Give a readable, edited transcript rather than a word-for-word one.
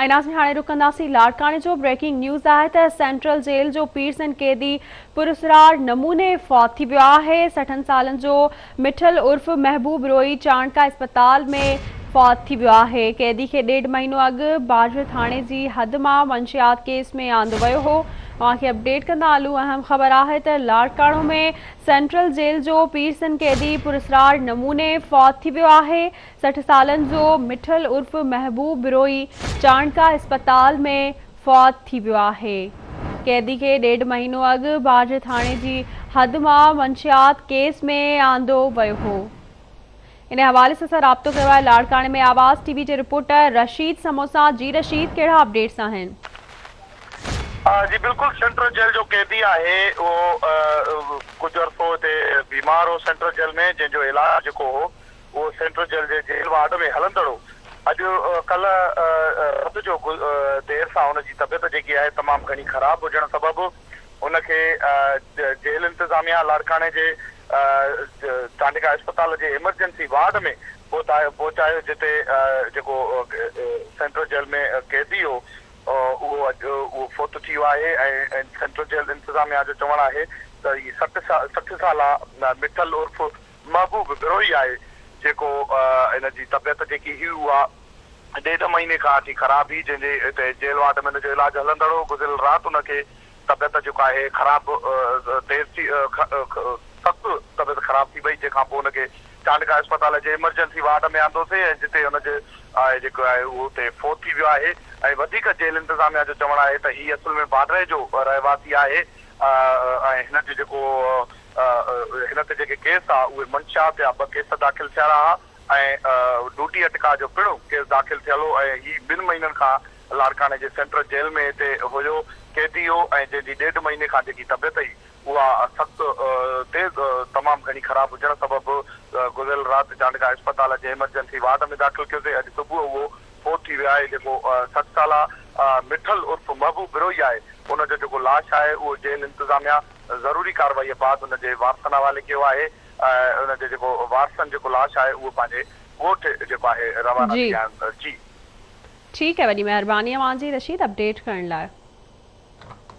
۽ ناظرين هاڻي رخ ڪنداسين لاڙڪاڻي جو بريڪنگ نيوز آهي ته سينٽرل جيل جو پيرسن قيدي پراسرار نموني فوت ٿي ويو آهي سٺن سالن جو مٺل عرف محبوب روئي چانڊڪا اسپتال ۾ فوت ٿي ويو آهي قيدي کي ڏيڍ مهينو اڳ باجوه ٿاڻي جي حد مان منشيات ڪيس ۾ آندو ويو هو اوهان کي اپڊيٽ ڪندا هلون اهم خبر آهي ته لاڙڪاڻو ۾ سينٽرل جيل جو پيرسن قيدي پراسرار نموني فوت ٿي ويو آهي 60 سالن جو مٺل عرف محبوب بروهي چانڊڪا اسپتال ۾ فوت ٿي ويو آهي. قيدي کي ڏيڍ مهينو اڳ باجه ٿاڻي جي حد مان منشيات ڪيس ۾ آندو ويو هو. ان حوالي سان اسان رابطو ڪيو آهي لاڙڪاڻي ۾ آواز ٽي وي جي رپورٽر رشيد سمون سان جي رشيد ڪهڙا اپڊيٽس آهن؟ جي بلڪل سينٽرل جيل جو قيدي آهي اهو ڪجهه عرصو هتي بيمار هو سينٽرل جيل ۾ جنهن جو علاج جيڪو هو اهو سينٽرل جيل جي جيل وارڊ ۾ هلندڙ هو. اڄ ڪلهه رات جو دير سان هن جي طبيعت جيڪي آهي تمام گهڻي خراب هجڻ سبب هن کي جيل انتظاميا لاڙڪاڻي جي چانڊڪا اسپتال جي ايمرجنسي وارڊ ۾ پهچايو جتي جيڪو سينٽرل جيل ۾ قيدي هو اهو اڄ اهو فوت ٿي ويو آهي ۽ سينٽرل جيل انتظاميا جو چوڻ آهي ته هي 60 سالا مٺل عرف محبوب بروهي آهي جيڪو ان جي طبيعت جيڪي هئي اها ڏيڍ مهيني کان وٺي خراب هئي جنهن جي هتي جيل وارڊ ۾ ان جو علاج هلندڙ هو گذريل رات ان کي طبيعت جيڪو آهي خراب تيز ٿي سخت طبيعت خراب ٿي وئي جنهن کان پوء ان کي چانڊڪا اسپتال جي ايمرجنسي وارڊ ۾ آندوسي ۽ جتي ان جي آهي جيڪو آهي اهو اتي فوت ٿي ويو آهي ۽ وڌيڪ جيل انتظاميا جو چوڻ آهي ته هي اصل ۾ باڊري جو رهواسي آهي ۽ هن جو جيڪو هن تي جيڪي ڪيس ها اهي منشيات جا ٻه ڪيس داخل ٿيل ها ۽ ڊوٽي اٽڪاء جو پڻ ڪيس داخل ٿيل هو ۽ هي ٻن مهينن کان لاڙڪاڻي جي سينٽرل جيل ۾ هتي هيو قيدي هو ۽ جنهن جي ڏيڍ مهيني کان جيڪي طبيعت هئي اها سخت تيز تمام گهڻي خراب هجڻ سبب گذريل رات چانڊڪا اسپتال جي ايمرجنسي وارڊ ۾ داخل ڪيوسي اڄ صبح اهو فوت ٿي ويو آهي جيڪو 60 سالا مٺل عرف محبوب بروهي آهي ان جو جيڪو لاش آهي اهو جيل انتظاميا ضروري ڪارروائيء بعد ان جي وارثن حوالي ڪيو آهي ۽ ان جي جيڪو وارثن جيڪو لاش آهي اهو پنهنجي ڳوٺ جيڪو آهي روانا جي ٿي ويا آهن جي. ٺيڪ آهي وڏي مهرباني اوهان جي رشيد اپڊيٽ ڪرڻ لاء.